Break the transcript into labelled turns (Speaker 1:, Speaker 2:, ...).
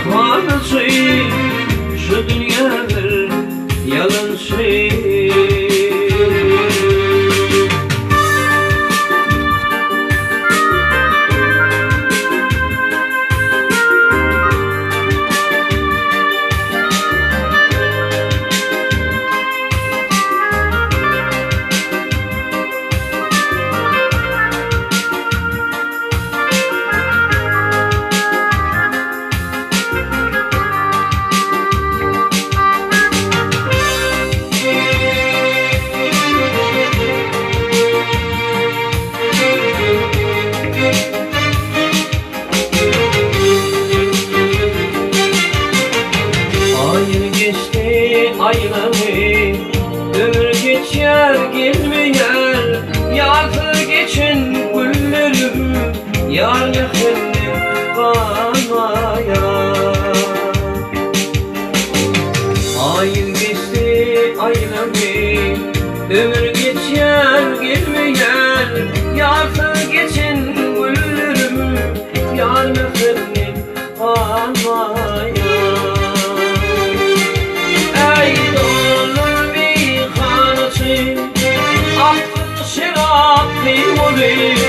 Speaker 1: meyhanaçy, Şu dünýä bir ýalançy. Aýyl geçdi aýlary, Ömür geçýär gelmeýär, Ýarsyz geçen günlerim Ýar mährinden galmaýar. Aýyl geçdi aýlary, Ömür geçýär gelmeýär, Ýarsyz geçen günlerim Ýar mährinden galmaýar. Eý dolanlar meýhanaçy, Aksyn şerap peýwany.